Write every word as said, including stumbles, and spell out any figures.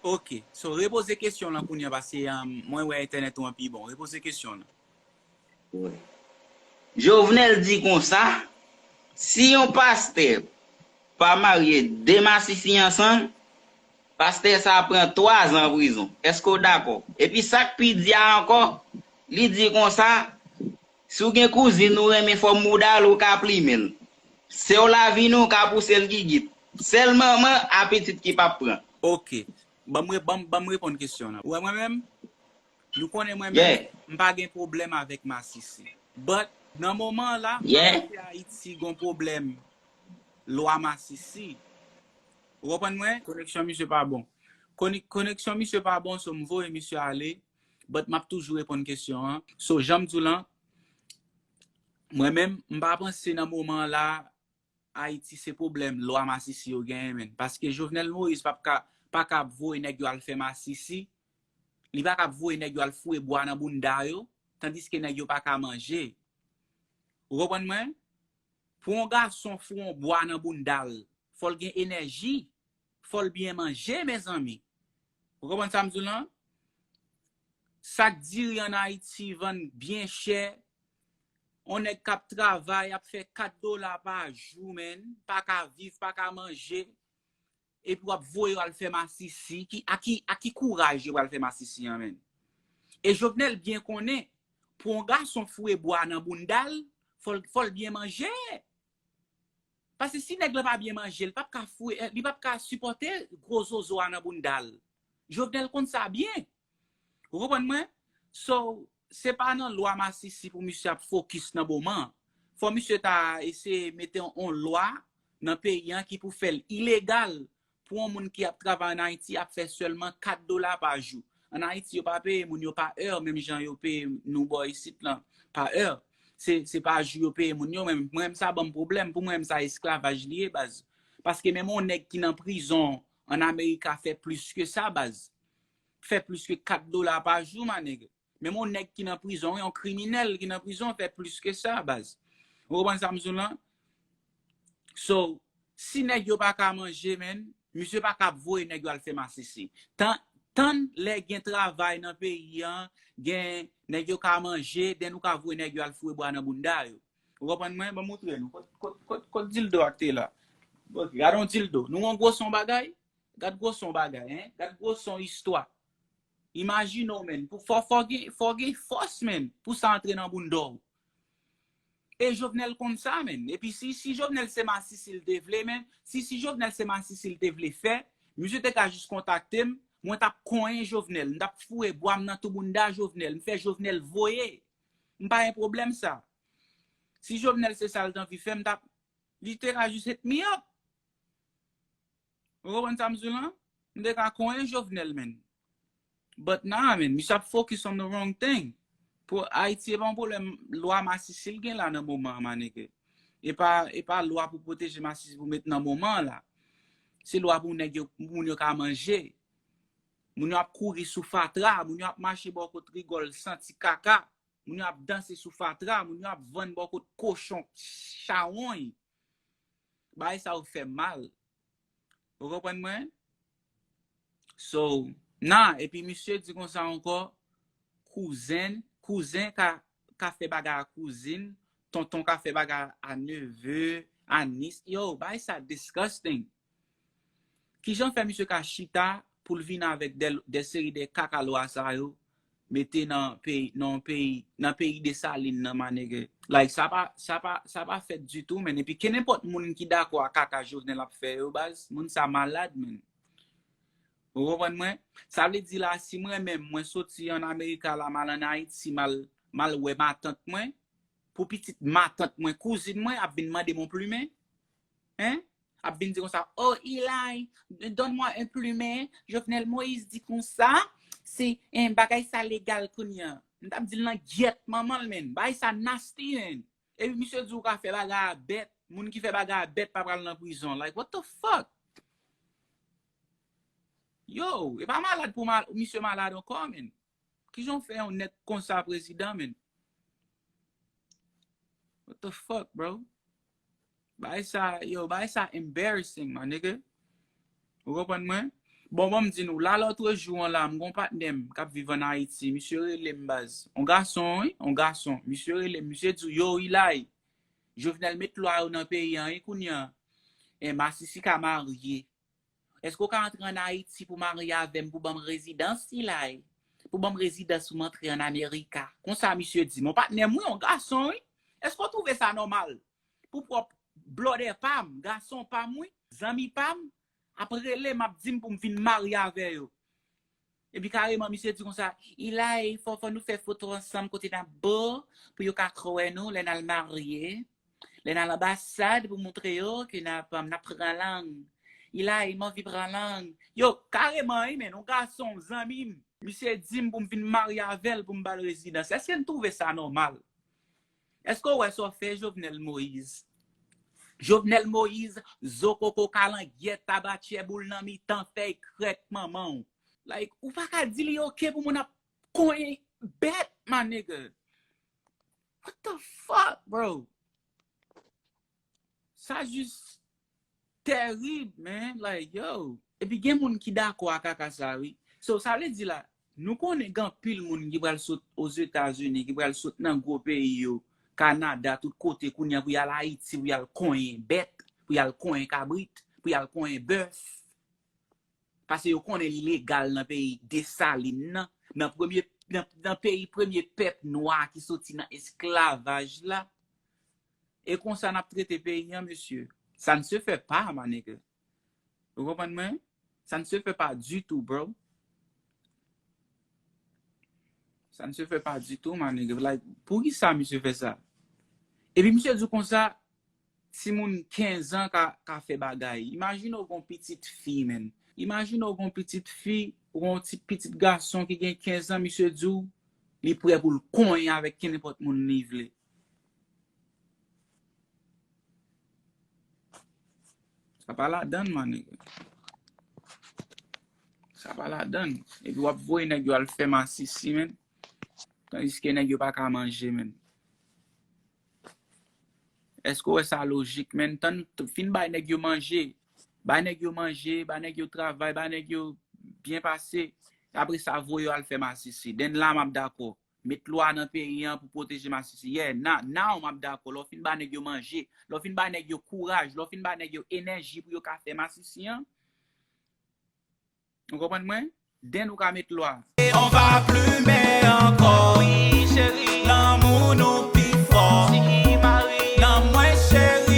Ok, so repoze kesyon lan kounye a paske um, mwen wè entènèt ou an pi bon. Repoze kesyon lan. Jovenel di konsa, si yon pastè pa marye de masisi ansanm, pastè sa pran twa zan prizon. Èske w dakò? Epi sa k pi di a ankò, li di konsa, si w gen kouzin ou renmen fòm bouda l, ou ka plimen l. Sè w lavin ou ka pouse l gigit. Sèl manman a pitit ki p ap pran. Ok. Ban m re- ban m- ban m reponn kesyon lan. Ou wè mwen menm? Nou konnen mwen menm, Yeah. M pa gen pwoblèm avèk masisi. But, nan moman an la, Yeah. masisi Ayiti gon pwoblèm lwa masisi. Ou konprann mwen? Koneksyon misye pa bon. Koni- Koneksyon misye pa bon, so m voye misye ale. But m ap toujou reponn kesyon an. So, jan m di w lan, mwen menm, m pa panse nan moman an la, Ayiti se pwoblèm lwa masisi yo genyen, menn. Paske Jovenel Moïse p ap ka, pa ka ap voye nèg yo al fè masisi. Li pa ka ap voye nèg yo al foure bwa nan bounda yo, tandiske nèg yo pa ka manje. Ou konprann mwen? Pou yon gason foure yon bwa nan bounda l, fò l gen enèji, fò l byen manje, mezanmi. Ou konprann sa m di w lan? Sak diri ann Ayiti vann byen chè. On nèg k ap travay, ap fè kat dola pa jou, menn. Pa ka viv, pa ka manje. Epi w ap voye yo al fè masisi. Ki, a ki, a ki kouraj yo pral fè masisi an, menn? E Jovenel byen konnen, pou yon gason foure bwa nan bounda l, fò l, fò l byen manje. Paske si nèg la pa byen manje, li p ap ka foure, li p ap ka sipòte gwo zozo a nan bounda l. Jovenel konn sa byen. Ou konprann mwen? So, se pa nan lwa masisi pou misye ap fokis nan moman. Fò misye ta eseye mete yon lwa nan peyi an ki pou fè l ilegal pou yon moun ki ap travay ann Ayiti ap fè sèlman kat dola pa jou. Ann Ayiti, yo pa peye moun yo pa è, menm jan yo peye nou bò isit lan pa è. Se, se pa jou yo peye moun yo, men mwen menm sa ban m pwoblèm. Pou mwen menm sa esklavaj li ye, baz. Paske menm yon nèg ki nan prizon ann Amerika fè plis ke sa, baz. Fè plis ke kat dola pa jou, my nigga. Menm yon nèg ki nan prizon, yon kriminèl ki nan prizon fè plis ke sa, baz. Ou konprann sa m di w lan? So, si nèg yo pa ka manje, menn, misye pa ka ap voye nèg yo al fè masisi. Tan, tann lè gen travay nan peyi an, gen nèg yo ka manje, then ou ka voye nèg yo al foure bwa nan bounda yo. Ou konprann mwen? Ban m montre nou. Kot, kot, kot, kot dildo a k te la? Ok, gade yon dildo. Nou wè yon gwo son bagay? Gad gwo son bagay, en? Gad gwo son istwa. Imajine w, menn. Pou, fò, fò gen, fò gen fòs, menn, pou sa antre nan bounda w. E Jovenel konn sa, menn. Epi si, si Jovenel se masisi l te vle, menn, si, si Jovenel se masisi l te vle fè, misye te ka jis kontakte m, mwen t ap konyen Jovenel, m t ap foure bwa m nan tou bounda Jovenel, m fè Jovenel voye. M pa gen pwoblèm sa. Si Jovenel se sa l t anvi fè, m t ap, li te ka jis hit me up. Ou konprann sa m di w lan? M te ka konyen Jovenel, menn. But nah, menn, misye ap focus on the wrong thing. Pou Ayiti, e pa yon pwoblèm lwa masisi l gen la nan moman an, my nigga. E pa, e pa lwa pou pwoteje masisi pou met nan moman an la. Se lwa pou nèg yo, pou moun yo ka manje. Moun yo ap kouri sou fatra, moun yo ap mache bò kot rigòl santi kaka. Moun yo ap danse sou fatra, moun yo ap vann bò kot kochon, chawony. Bagay sa yo fè mal. Ou konprann mwen? So, nah, epi misye di konsa ankò, kouzen, kouzen ka, ka fè bagay a kouzin, tonton ka fè bagay a neve, a nis. Yo, bagay sa disgusting. Kijan fè misye ka chita pou l vin avèk de, de seri de kaka lwa sa yo, mete nan peyi, nan peyi, nan peyi Desalin nan, my nigga? Like, sa pa, sa pa, sa pa fèt ditou, menn. Epi kenenpòt moun ki dakò a kaka Jovenel ap fè yo, baz, moun sa malad, menn. Ou konprann mwen? Sa vle di la, si mwen menm, mwen soti ann Amerika la, m al ann Ayiti, m al, m al wè matant mwen, pou pitit matant mwen, kouzin mwen, ap vin mande m yon plimen, en? Ap vin di konsa, oh, Eli, donne-moi un plumet, Jovenel Moïse di konsa, se, en, bagay sa legal kounye a. M t ap di l nan gyèt manman l, menn. Bagay sa nasty, menn. Epi misye di ou ka fè bagay a bèt. Moun ki fè bagay a bèt pa pral nan prizon. Like, what the fuck? Yo, e pa malad pou mal, misye malad ankò, menn. Kijan w fè yon nèg konsa prezidan, menn? What the fuck, bro? Bagay sa, yo, bagay sa embarrassing, my nigga. Ou konprann mwen? Bon, bon, m di nou, la lòt jou an la, m gon patnè m k ap viv ann Ayiti, misye rele m baz. On gason, wi, on gason. Misye rele m, misye di, yo, Ilay, Jovenel met lwa yo nan peyi an, wi, kounye a. E masisi ka marye. Èske w ka antre ann Ayiti pou marye avè m, pou ban m rezidans, Ilay? Pou ban m rezidans pou m antre ann Amerika. Konsa misye di, mon patnè m, wi, on gason, wi. Èske w twouve sa nòmal? Pou pwòp blòdè pa m, gason pa m, wi, zanmi pa m, ap rele m, ap di m pou m vin marye avè yo. Epi kareman, misye di konsa, Ilay, fò, fò nou fè foto ansanm kote n ap bo, pou yo ka kwè nou lè n al marye. Lè n al anbasad pou montre yo ke n ap, n ap pran lang. Ilay, m anvi pran lang. Yo, kareman, wi, men, yon gason, zanmi m. Misye di m pou m vin marye avè l pou m ba l rezidans. Èske n twouve sa nòmal? Èske w wè sa w fè Jovenel Moïse? Jovenel Moïse, zo koko kalangyèt, tabatyè boul nan mitan, fèy krèk manman w. Like, ou pa ka di li oke pou moun ap konyen bèt, my nigga. What the fuck, bro? Sa jis tèrib, man. Like, yo. Epi gen moun ki dakò ak kaka sa, wi. So, sa vle di la, nou konnen gen anpil moun ki pral sot Ozetazini, ki pral sot nan gwo peyi yo, Kanada, tout kote, kounye a pou y al Ayiti, pou y al konyen bèt, pou y al konyen kabrit, pou y al konyen bèf. Paske yo konnen li legal nan peyi Desalin nan, nan premye, nan, nan peyi premye pèp nwa ki soti nan esklavaj la. E konsa n ap trete peyi an, mesye. Ça ne se fait pas, my nigga. Ou konprann mwen? Ça ne se fait pas du tout, bro. Ça ne se fait pas du tout, my nigga. Like, poukisa misye fè sa? Epi misye di konsa, timoun kenz an ka, ka fè bagay. Imajine w gon pitit fi, man. Imajine w gon pitit fi, ou gon ti pitit gason ki gen kenz an, misye di w, li prè pou l konyen avèk kenenpòt moun li vle. Sa pa ladann, my nigga. Sa pa ladann. Epi w ap voye nèg yo al fè masisi, man. Tandiske nèg yo pa ka manje, man. Èske w wè sa lojik, man? Tann, fin bay nèg yo manje. Bay nèg yo manje, bay nèg yo travay, bay nèg yo byen pase. Apre sa, voye yo al fè masisi. Den la, m ap dakò. Met lwa nan peyi an pou pwoteje masisi. Yeah, na, now m ap dakò. Lè w fin ba nèg yo manje, lè w fin ba nèg yo kouraj, lè w fin ba nèg yo enèji pou yo ka fè masisi an. Ou konprann mwen? Den nou ka met lwa. On va plumen ankò, wi, cheri. Lanmou